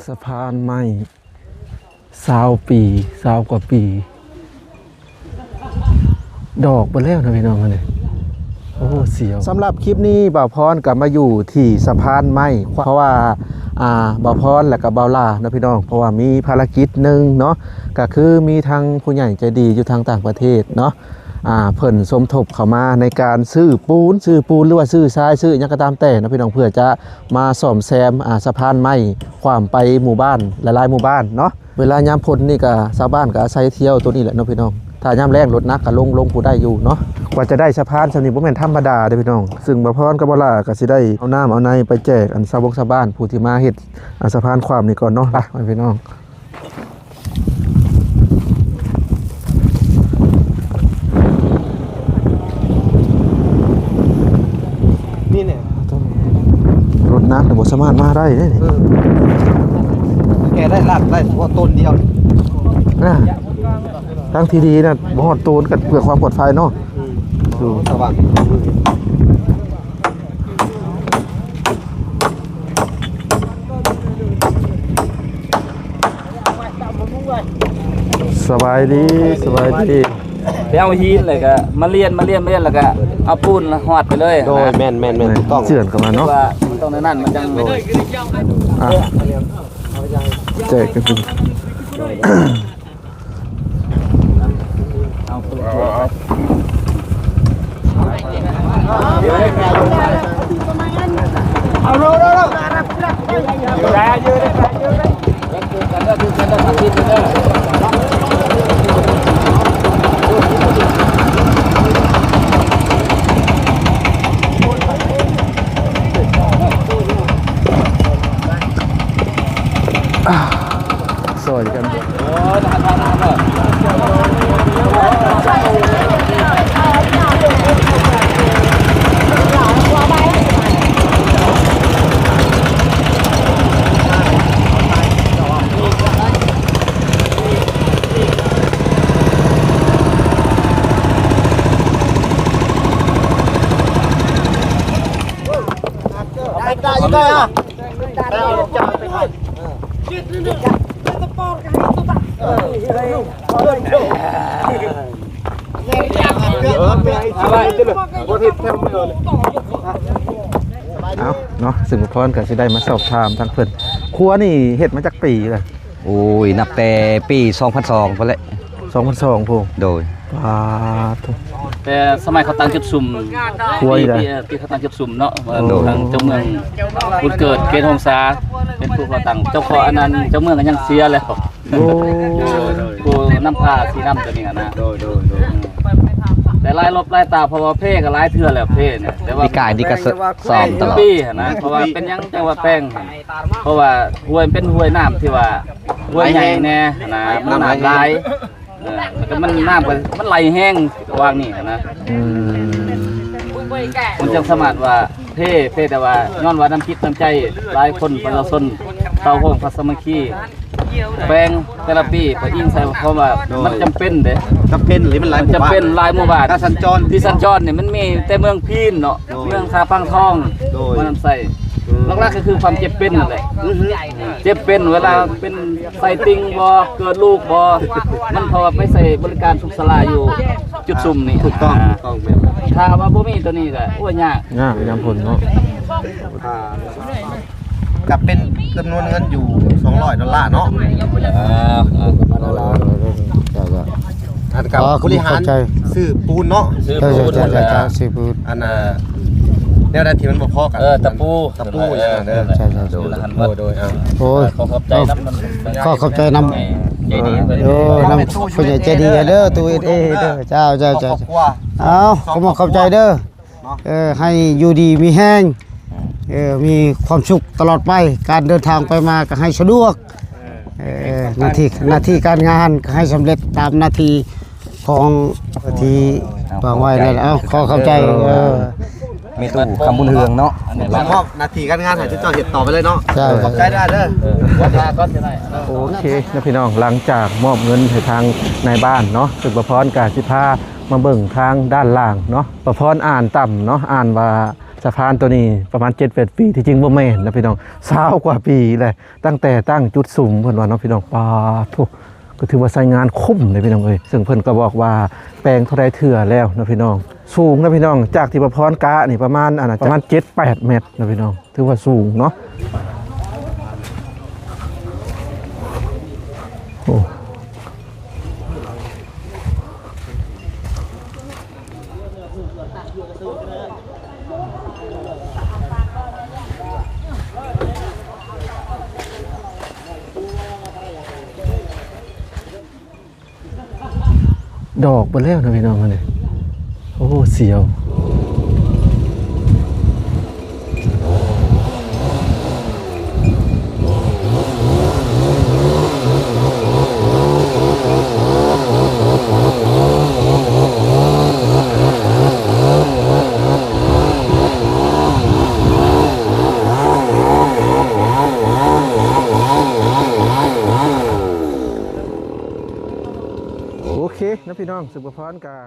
ສະພານໄມ້ຊາວປີ ຊາວກວ່າປີ ດອກເບິດແລ້ວນະພີ່ນ້ອງເອີຍ. ໂອ້ ສຽວ. ສຳລັບຄລິບນີ້ ບ່າວພອນກໍມາຢູ່ທີ່ສະພານໄມ້ ເພາະວ່າ ອ່າ ບ່າວພອນ ແລະກໍບ່າວຫຼ້າເນາະພີ່ນ້ອງ ເພາະວ່າມີພາລະກິດໜຶ່ງເນາະ ກໍຄືມີທາງຜູ້ໃຫຍ່ໃຈດີຢູ່ທາງຕ່າງປະເທດເນາະ ອ່າ ເພິ່ນສົມທົບເຂົ້າມາໃນການຊື້ປູນ ຊື້ປູນ ຫຼືວ່າຊື້ຊາຍ ຊື້ຫຍັງກໍຕາມແຕ່ເນາະພີ່ນ້ອງ ເພື່ອຈະມາສ້ອມແຊມ ອ່າ ສະພານໄມ້ຂ້າມໄປໝູ່ບ້ານຫຼາຍໆໝູ່ບ້ານເນາະ. ເວລາຍາມຝົນນີ້ກໍຊາວບ້ານກໍອາໄສທ່ຽວໂຕນີ້ແຫຼະເນາະພີ່ນ້ອງ. ຖ້າຍາມແລ້ງລົດໜັກກໍລົງ ລົງຜູ້ໄດ້ຢູ່ເນາະ. ກວ່າຈະໄດ້ສະພານສ່ຳນີ້ບໍ່ແມ່ນທຳມະດາເດ້ພີ່ນ້ອງ. ຊຶ່ງບ່າວພອນກັບບ່າວຫຼ້າກໍຊິໄດ້ເອົານ້ຳເອົາໃນໄປແຈກອັນຊາວບົງຊາວບ້ານຜູ້ທີ່ມາເຮັດ ອ່າ ສະພານຂ້າມນີ້ກ່ອນເນາະ. ໄປພີ່ນ້ອງ. ນີ້ແຫຼະ ລົດໜັກນີ້ບໍ່ສາມາດມາໄດ້ເດ້ນີ້. ເອີ ແກໄດ້ລາກໄດ້ສະເພາະຕົ້ນດຽວນີ້ ນະ. ທາງທີ່ດີນະ ບໍ່ຮອດໂຕນກັນເພື່ອຄວາມປອດໄພເນາະ. ອືມ ສະຫວ່າງ. ສະບາຍດີ ສະບາຍດີ. ໄປເອົາຫີນ ແລ້ວກໍມາລຽນ ມາລຽນ ມາລຽນ ແລ້ວກໍເອົາປູນຫອດໄປເລີຍ. ໂດຍ ແມ່ນໆໆ ຖືກຕ້ອງ. ເຈື່ອນເຂົ້າມາເນາະ ວ່າມັນຕ້ອງແນວນັ້ນ ມັນຈັ່ງ. ໂດຍ ອ່ະ ແຈກກັນ. ຊ່ອຍກັນ. ເອົາເນາະ ຊຶ່ງພອນກໍຊິໄດ້ມາສອບຖາມທາງເພິ່ນ. ຄົວນີ້ເຮັດມາຈັກປີແລ້ວ? ໂອ້ຍ ນັບແຕ່ປີສອງພັນສອງພຸ້ນແຫຼະ. ສອງພັນສອງພຸ້ນ. ໂດຍ. ປາດໂທ້ ແຕ່ສະໄໝເຂົາຕັ້ງຈຸດສຸມ ຄົວນີ້ ປີ ເອີ ປີເຂົາຕັ້ງຈຸດສຸມເນາະ. ໂດຍ. ທາງເຈົ້າເມືອງບຸນເກີດ ເກດຫົງສາ ເປັນຜູ້ກໍ່ຕັ້ງ. ເຈົ້າຂອງອັນນັ້ນ ເຈົ້າເມືອງກໍຍັງເສຍແລ້ວ. ໂອ້ ຜູ້ນຳພາສີນ້ຳຕົວນີ້ນະ. ໂດຍ ໂດຍ ໂດຍ. ແຕ່ຫຼາຍລົບຫຼາຍຕາ ເພາະວ່າເພກໍຫຼາຍເທື່ອແລ້ວ ເພນະ ແຕ່ວ່າປີກາຍນີ້ກໍ ສ- ສ້ອມຕະຫຼອດ ປີຫັ້ນນະ. ເພາະວ່າເປັນຫຍັງຈັ່ງວ່າແປງ? ເພາະວ່າຫ້ວຍເປັນຫ້ວຍນ້ຳທີ່ວ່າຫ້ວຍໃຫຍ່ແນ່ນະ ນ້ຳຫຼາຍ. ເອີ ແລ້ວກໍມັນ ນ້ຳກໍມັນໄຫຼແຮງວ່າງນີ້ນະ. ອືມ ມັນຈັ່ງສາມາດວ່າເພ ເພ ແຕ່ວ່າຍ້ອນວ່ານ້ຳຈິດນ້ຳໃຈຫຼາຍຄົນ ປະຊາຊົນ ຊາວໂຮງພັດສາມັກຄີ ແປງແຕ່ລະປີ ກໍອີງໃສ່ ເພາະວ່າ ໂດຍ ມັນຈຳເປັນເດ້ ຈຳເປັນ ຫຼືມັນຫຼາຍ ມັນຈຳເປັນ ໝູ່ບ້ານ ຫຼາຍໝູ່ບ້ານ ການສັນຈອນ ທີ່ສັນຈອນນີ້ມັນມີແຕ່ເມືອງພີນເນາະ ໂດຍ ເມືອງທ່າປາງທອງ ໂດຍ ເມືອງນ້ຳໃສ. ອືມ ຫຼັກໆກໍຄືຄວາມເຈັບເປັນນັ້ນແຫຼະ. ອືຮຶ ເຈັບເປັນ ເວລາເປັນໄສ້ຕິ່ງບໍ່ ເກີດລູກບໍ່ ມັນເພາະວ່າໄປໃຊ້ບໍລິການສຸກສາລາຢູ່ຈຸດສຸມນີ້. ຖືກຕ້ອງ ອ່າ ຖືກຕ້ອງ ແມ່ນ. ຖ້າວ່າບໍ່ມີຕົວນີ້ກໍ ໂອ້ຍ ຍາກ ຍາກຍາມຝົນເນາະ. ອ່າ ກໍເປັນຈຳນວນເງິນຢູ່ສອງຮ້ອຍໂດລາເນາະ. ເອີ ເອີ ອັນກັບ ອໍ ບໍລິຫານ ເຂົ້າໃຈ ຊື້ປູນເນາະ ຊື້ປູນ ເຈົ້າ ເຈົ້າ ເຈົ້າ ຊື້ປູນ. ອັນນ່າ ແນວໃດທີ່ມັນບໍ່ພໍກັນ ເອີ ຕະປູ ຕະປູ ເອີ ຫຍັງນັ້ນເດີ. ເອີ ໃຊ່ໆ ໂດຍ ໂດຍ ໂດຍ ເອົາ ໂອ້ຍ ຂໍຂອບໃຈນຳ ຂໍຂອບໃຈນຳ ເອີ ໃຈດີ ໂອ້ ນຳຜູ້ໃຫຍ່ໃຈດີເດີ ຕູ້ເອັດເອເດີ. ເຈົ້າ ເຈົ້າ ເຈົ້າ ຄອບຄົວ ເອົາ ຂໍຂອບໃຈເດີ. ເນາະ ເອີ ໃຫ້ຢູ່ດີມີແຮງ ເອີ ມີຄວາມສຸກຕະຫຼອດໄປ ການເດີນທາງໄປມາກໍໃຫ້ສະດວກ ເອີ ໜ້າທີ່ ໜ້າທີ່ການງານກໍໃຫ້ສຳເລັດຕາມໜ້າທີ່ຂອງທີ່ວາງໄວ້ນັ້ນ. ເອົາ ຂໍຂອບໃຈ ເອີ ເອີ ເມຕູຄຳບຸນເຮືອງເນາະ ມອບໜ້າທີ່ການງານໃຫ້ເຈົ້າເຮັດຕໍ່ໄປເລີຍເນາະ. ເຈົ້າ ຂອບໃຈຫຼາຍເດີ. ເອີ ໂອເຄເນາະພີ່ນ້ອງ ຫຼັງຈາກມອບເງິນໃຫ້ທາງນາຍບ້ານເນາະ ເຊິ່ງປ້າພອນກໍຊິພາ ມາເບິ່ງທາງດ້ານລ່າງເນາະ. ປ້າພອນອ່ານຕ່ຳເນາະ ອ່ານວ່າ ສະພານໂຕນີ້ປະມານເຈັດແປດປີ ທີ່ຈິງບໍ່ແມ່ນນະພີ່ນ້ອງ ຊາວກວ່າປີແຫຼະ ຕັ້ງແຕ່ຕັ້ງຈຸດສຸມເພິ່ນວ່າເນາະພີ່ນ້ອງ. ປາດໂທ້ ກໍຖືວ່າໃຊ້ງານຄຸ້ມເດ້ພີ່ນ້ອງເອີຍ. ເຊິ່ງເພິ່ນກໍບອກວ່າແປງເທົ່າໃດເທື່ອແລ້ວເນາະພີ່ນ້ອງ. ສູງນະພີ່ນ້ອງ ຈາກທີ່ປະພອນກະນີ້ປະມານ ອັນນະ ປະມານເຈັດແປດແມັດນະພີ່ນ້ອງ ຖືວ່າສູງເນາະ. ໂອ້ ດອກເບິດແລ້ວນະພີ່ນ້ອງ ອັນນີ້. ໂອ້ ສຽວ. ໂອເຄນະພີ່ນ້ອງ ສຸພະພອນກະ